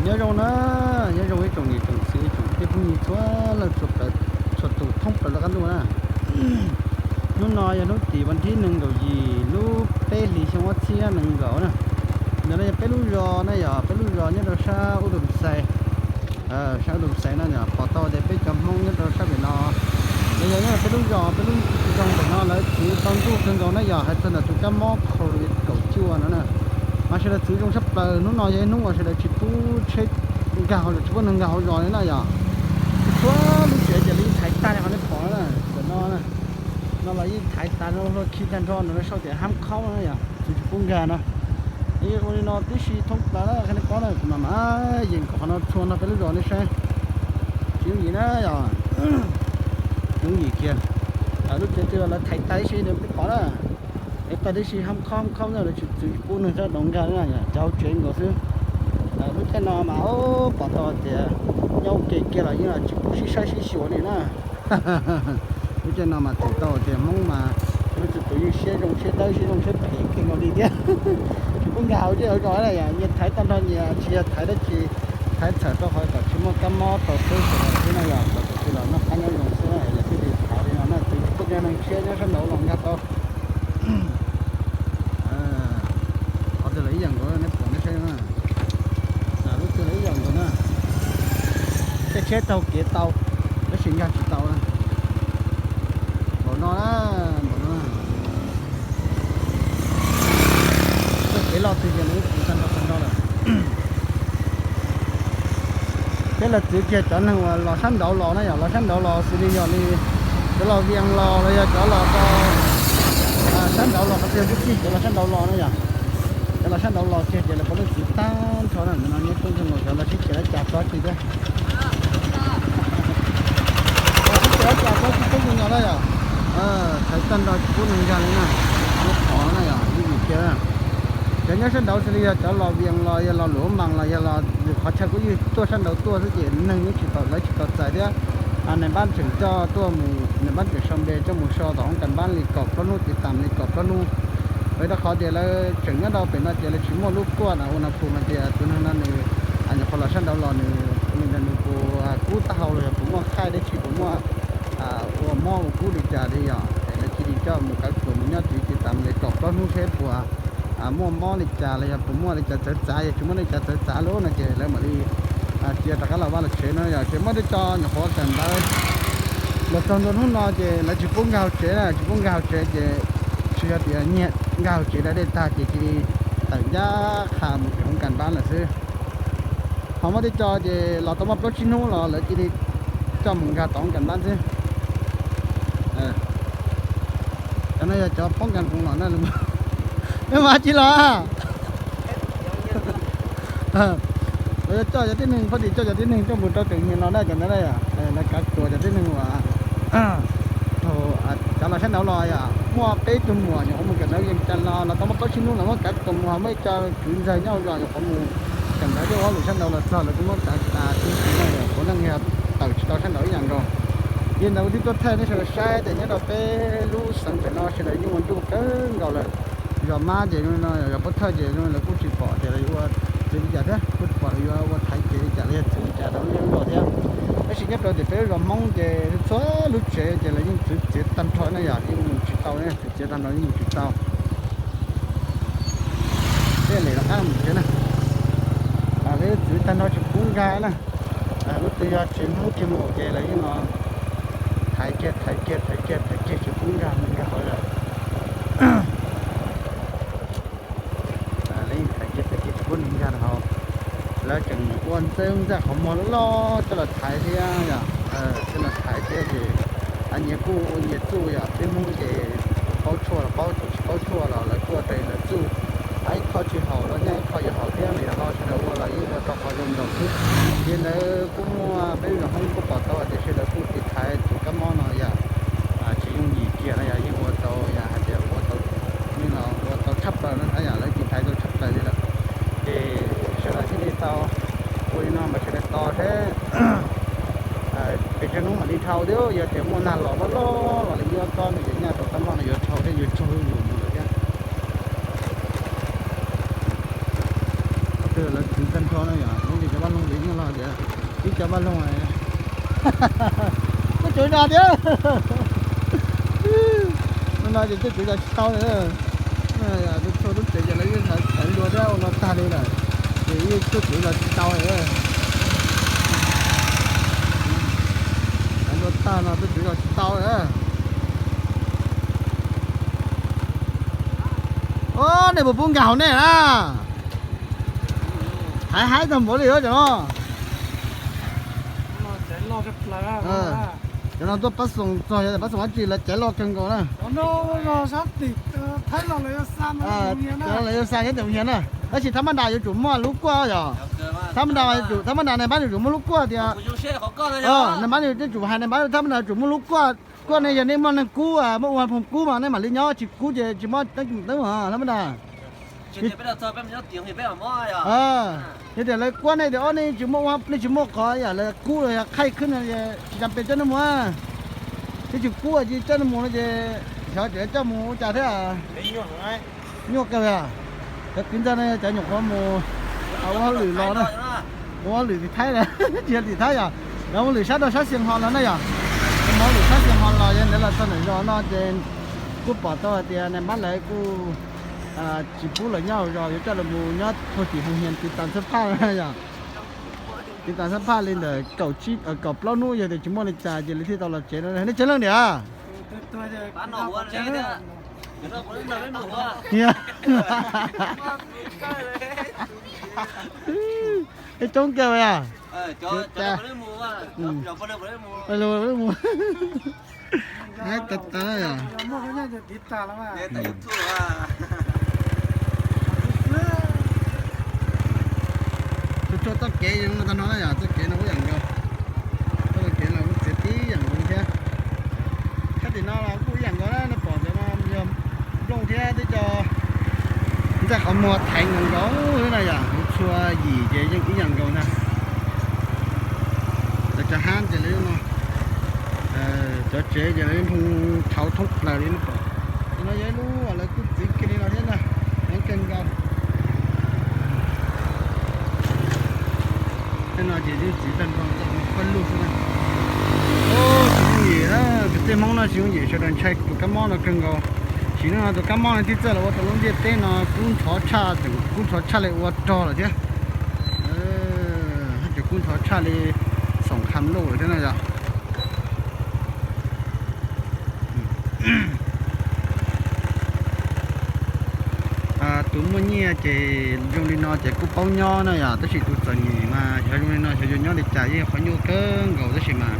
Nyob zoo na, nyob zoo ib tsoom niam tsoom txiv tsoom kwv tij phooj ywg txhua leej txhua tus thoob plaws lub qab ntuj na. Hnub no yog hnub tim vas thib nees nkaum yim lub peb hlis xyoo ob txhiab nees nkaum na. Ntawm no yog peb lub zos na yom, peb lub zos nyob rau sab Ub Dum Xais. Sab Ub Dum Xais no yom, pom tau tias peb cov Hmoob nyob rau sab pem no, los yog nyob rau peb lub zos peb lub zos pem no lawv txwv tau ntuj kawg nkaus na yom, hais txog ntawm tus kab mob COVID kaum cuaj no na. Mas sawv daws txwv zoo tshaj plaws, hnub no yog ib hnub uas sawv daws tsis pub tsheb nkag hauv zos, tsis pub neeg nkag hauv zos li na yom. Txhua lub tsev ces lawv yeej thaiv tag li qhov nej pom na, ntawm no, no los yeej thaiv tas, no luag khi tag nrho, ntawm no sau tias hab khob na yom, txwv tsis pub nkag no. Ua li no tib si thoob plaws na, qhia nej paub na, kuv mam mam yees kom qhov no txhua nrog peb lub zos nej saib. Tsis yooj yim na yom, tsis yooj yim kiag. Lub tsev twg lawv thaiv tag tib si, nej pom na, thaiv tag tib si, hab khob hab khob na, lawv tsis txwv tsis pub neeg sab nraud nkag na, cov hauv tsev nkaus xwb. Lub caij no mas pom tau tias nyob ua ke kiag los yeej tsis pub sib saib sib xyuas li na. Lub caij no mas txhais tau tias Hmoob mas lub txhua tus yeej siab zoo siab dawb siab zoo siab phem kawg nkaus li thiab. Tsis pub nkag hauv zej hauv zos na yom, nyias thaiv tag nrho nyias, tsis yog thaiv dab tsi, thaiv txhawm rau qhov kom tsis muaj kab mob rau peb sawv daws thiab na yom, kom tus twg los noj qab nyob zoo xwb na, lawv thiaj li thaiv li no na, txwv tsis pub cov neeg tshiab nyob sab nraud los nkag tau. Qhov twg los ib yam nkaus, nej pom nej saib na. Lub twg los ib yam nkaus na. Tej tsheb taug kev tau, tab sis nkag tsis tau na. Npaum no na, npaum no na. Tej kev loj twg ces nws txwv tag nrho tag nrho lawm. Peb los txwv kiag cov neeg uas los sab nraud los na yom, los sab nraud los xws li yog li cov los Vias los los yog cov los rau sab nraud los qhov twg twb txij, cov los sab nraud los na yom. Cov los sab nraud los kiag ces lawv puav leej txwv tag nrho na, ntawm no nyob coob kawg nkaus, cov los sib ceg lab cas txob tsis thiab. Los sib ceg lab cas txob tsis coob kawg nkaus na yom. Thaiv tag nrho tsis pub neeg nkag li na, lub qhov na yom, yooj yim kiag. Cov nyob sab nraud xws li yog cov los Vias los yog los Luam Mas los yog los lwm qhov chaw kuj yeej tuaj sab nraud tuaj xwb ces neeg yeej tsis tau, lawv tsis tau txais thiab. Nais npab tseem coj tuaj mus, nais npab tseem sau npe coj mus so tom hoob kas npab li kaum plaub hnub, tiv tam li kaum plaub hnub. Vim rau qhov tias lawv tseem nyob rau pem no ces lawv tsis muaj lub kuaj na, ua na phu hais tias tus neeg no nws nyuam qhuav los sab nraud los nws li ntawd nws puas kub taub hau los yog puas muaj khaij dab tsi, puas muaj ua mob ua kub li cas li yom, es lawv cia li coj mus kav tuam mus nyob tid tiv tam li kaum plaub hnub seb puas muaj mob li cas los yog puas muaj li cas txawv txav, yog tsis muaj li cas txawv txav lawm no ces lawv mam li cia rov qab los vaj los tsev no yom. Ces muaj tej co nyuam qhuav kawm ntawv los txog ntua hnub no ces lawv tsis pub nkag hauv tsev na, tsis pub nkag hauv tsev ces tsis yog tias nyiag nkag hauv tsev da dej tag ces cia li tawm ncaj qha mus tim hoob kas npab lawm xwb. Ho muaj tej co ces los tau muaj plaub tsib hnub los lawv cia li coj mus nkag tom hoob kas npab xwb. Cov no yog cov poob kas nkoos los na, nej mas tsis los. Lawv coj cov tib neeg, pab tim coj cov tib neeg coj mus rau tseem nyias los na, cov ntawd na, lawv kav tuam cov tib neeg uas cov los sab nraud los yom, muaj peb tug muam nyuam qhuav mus kawm ntawv Vias Cas los, los tau muaj plaub tsib hnub los muab kav tuam mus, ho muaj ib co kwv ntxawg nyob hauv zos nyuam qhuav mus kawm ntawv tej ua hauj lwm sab nraud los txog lawv kuj muab kav tas tib si na, puav leej yog tawm tsis tau sab nraud ib yam nkaus. Yog ntawd kuv twb tuaj thaij nej sawv daws saib tias nyob rau peb lub xeev pem no sawv daws yeej ua ntuj kawg nkaus lawm. Zos mab ces zoo li no, zos pub thawj ces zoo li lawv kuj tsis pom tias lawv yuav ua txwv li cas thiab, kuj tsis pom lawv yuav ua thaiv kev li cas los yog txwv li cas rau lub zos thiab. Tab sis nyob rau tias peb lub zos Hmoob ces txhua lub tsev ces lawv yeej txwv txiav tag nrho na yom, yeej mus tsis tau, txwv txiav tag nrho yeej mus tsis tau. Peb lem rov qab mus tsev na. Lawv txwv tag nrho tsis pub nkag na. Lub twg yog tsev Hmoob kiag mus ces lawv yeej no thaiv kiag thaiv kiag thaiv kiag thaiv kiag tsis pub nkag mus nkag hauv lawm. Lawv yeej thaiv kiag thaiv kiag tsis pub nkag hauv. Lawv tseem ua ntxeeb ntxaj qhov muag loj loj coj los thaiv thiab yom, coj los thaiv thiab ces nyias kuj ua nyias txuj yom, peb Hmoob ces tus paub tshuaj los paub, tus tsis paub tshuaj los lawv kuj ua raws li lawv txuj. Ib qho tsis haum los nyaj ib qho yuav haum thiab, vim yog no sawv daws ua los yeej ua rau qhov zoo nkaus xwb. Ces ntawd kuj muaj peb lub zos Hmoob kuj pom tau tias sawv daws kuj tiv thaiv tus kab mob no yom, tsis yooj yim kiag no yom, yeej ua tau yom, hais tias ua tau, yeej los ua tau tshaj plaws no yom, lawv tiv thaiv tau tshaj plaws li lawm. Ces sawv daws thiaj li tau ua li no mas sawv daws tos seb pes tsawg hnub mam li dhau thiab, yog tias muaj nag los vaj loj los li ib ob tsob no ces nyaj tus kab mob no yuav dhau thiab yuav tsaug zuj zus mus lawm thiab. Qhov twg lawv txwv tag nrho no yom, lawv ces cov vaj Ib cov vaj loog, tuaj tsuav zos thiab. No ces tuaj tsuav zos tsis tau li. Txhua tub tsev ces lawv yeej thaiv lua thiab ua no tag li lawm, ces yeej tuaj tsuav zos tsis tau li. Thaiv lua tag no tuaj tsuav zos tsis tau li. Nej puas pub nkag hauv nej na? Haib haib tag npaum li cov no. Cov no tuaj pab xoom txog, yog pab xoom dab tsi lawv caiv loj kawg nkaus na. Cov no lawv yuav xa nyob tes hias na. Tab sis thab mab nras yuav tsum muaj lub kuaj yom. Thab mab nras, thab mab nras nais npab yuav tsum muaj lub kuaj tias, nais npab yuav tsum hais, nais npab thab mab nras yuav tsum muaj lub kuaj. Kuaj ne yog nej muaj neeg kub, muaj ua phooj kub mas nej mam li nyob, tsis kub ces tsis muaj teeb meem thab mab nras. Yog tias lawv kuaj nej tias ob nej tsis muaj ua, nej tsis muaj qhov yam lawv kub los yog qhaij khwb no, tsis tas pes coj nej mus. Twb tsis kub ces coj nej mus no ces xyov tseem coj mus ua cas thiab. Nyuaj kawg yom. Cov kwv ntxawg no yog cov nyuam qhuav mus ua hauj lwm los na, ua hauj lwm tim Thaib, tsis yog tim Thaib yom, lawv ua lwm sab rau sab Xias Hos los na yom. Lawv ua lwm sab Xias Hos los yog ntawd los txog ntawm zos no ces kuj pom tau hais tias nais npab lawv kuj tsis pub lawv nyob hauv zos, yuav coj lawv mus nyob puag tim hoos hias tiv tas xab phaj yom. Tiv tas xab phaj li ntawm kaum plaub hnub, yog tias tsis muaj li cas ces lawv thiaj tau los tsev no. Nej tsev leej niam? Ib coob kawg yom. Tag tag yom. Txhua txhua txoj kev zoo tag no na yom, txoj kev no kuj ib yam nkaus. Txoj kev no kuj txiav tib yam nkaus thiab. Sab tim no los kuj ib yam nkaus na, nej pom cov no yog nplooj thiab twb cov ntxaij qhov muag thaiv nkaus nkaus xwb na yom, txhua yim ces yeej ib yam nkaus ntag. Cov cov hab ces lawv no, cov tsev ces lawv nphoo thauv thoob plaws li no. Cov no yog ib lub uas lawv kuj txiv kiag li no thiab ntag, heev kawg nkaus. Tej no ces yeej txiv tag nrho, pawg lug xwb na. Tsis yooj yim, kwv tij Hmoob no tsis yooj yim, sawv daws ntshai tus kab mob no kawg nkaus. Sim neej no tus kab mob no thiaj txawj los ua tau lub ntiaj teb no kub ntxhov tshaj, kub ntxhov tshaj li ua rog lawm thiab. Ces kub ntxhov tshaj li xoom kham luj lawm thiab no yog. Tus muaj nyiaj ces zoo li no ces kuj paub nyob na yom, tab sis tus txom nyem mas xyov zoo li no xyov yuav nyob li cas, yeej qhov nyuaj kawg nkaus tab sis mas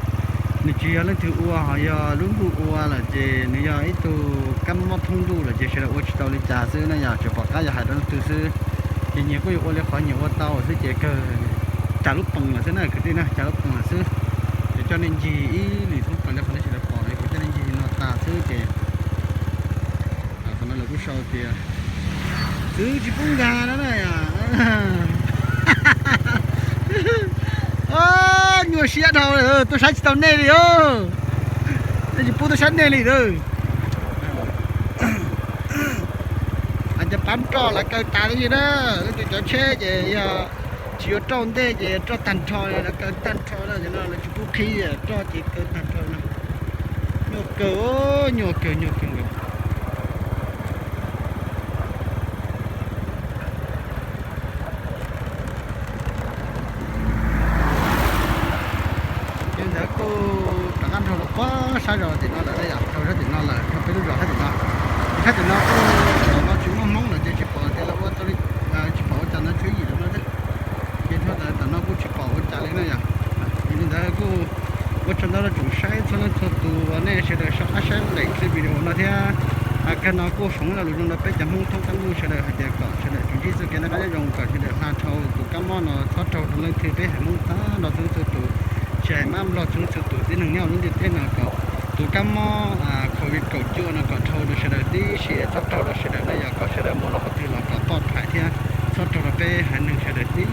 nws tsis yog leej twg ua, ho yog lub ntuj ua lawm ces nws yog ib tug kab mob thoob ntuj lawm ces sawv daws ua tsis tau li cas xwb na yom, tsuas pom qab yog hais rau leej twg xwb. Ces nyias kuj yuav ua li qhov nyias ua tau xwb ces kawg cas lub poos lawm xwb na kwv tij na, cas lub poos lawm xwb. Ces coj nej ncig ib lwm thoob plaws li qhov nej sawv daws pom no, kuv coj nej ncig no tas xwb ces qhov no lawv kuj sau tias txwv tsis pub nkag no na. Nyuaj siab dhau, tuaj saib tsis tau nej li os. Nej tsis pub tuaj saib nej li. Cov pab roj lawv kaw tas li na, leej twg cov tsheb ces yog tsis yuav roj ntej ces roj tag nrho li, lawv kaw tag nrho na, cov no lawv tsis pub qhib, roj ces kaw tag nrho no. Nyuaj kawg, nyuaj kawg, nyuaj kawg nkaus. Ces ntawd kuj rov qab nrog los puag sab zos tim no lawm, dhau sab tim no lawm, dhau peb lub zos sab tim no. Ces sab tim no kuj no tsis muaj Hmoob lawm ces tsis pom tias lawv ua tau li, tsis pom ua cas no tshuav yim lawm no thiab. Ces dhau ntawd tam no kuj tsis pom ua cas li na yom. Ces li ntawd kuj ua tsaug ntau rau tsoom saib txhua leej txhua tus uas nej sawv daws soj qab saib daim clip video no thiab. Kawg no kuj foom ib lo lus zoo rau peb cov Hmoob thoob qab ntuj sawv daws hais tias kom sawv daws tsuas ntsib txoj kev noj qab nyob zoo, kom sawv daws hla dhau tus kab mob no, txhob raug rau leej twg, peb haiv Hmoob tag nrho txhua leej txhua tus, tsis hais mab Nplog txhua leej txhua tus tib neeg nyob lub ntiaj teb no kom tus kab mob covid kaum cuaj no kom dhau rau sawv daws tib si, txhob raug rau sawv daws na yom, kom sawv daws mus rau qhov twg los kom poj phais thiab txhob raug rau peb haiv neeg sawv daws tib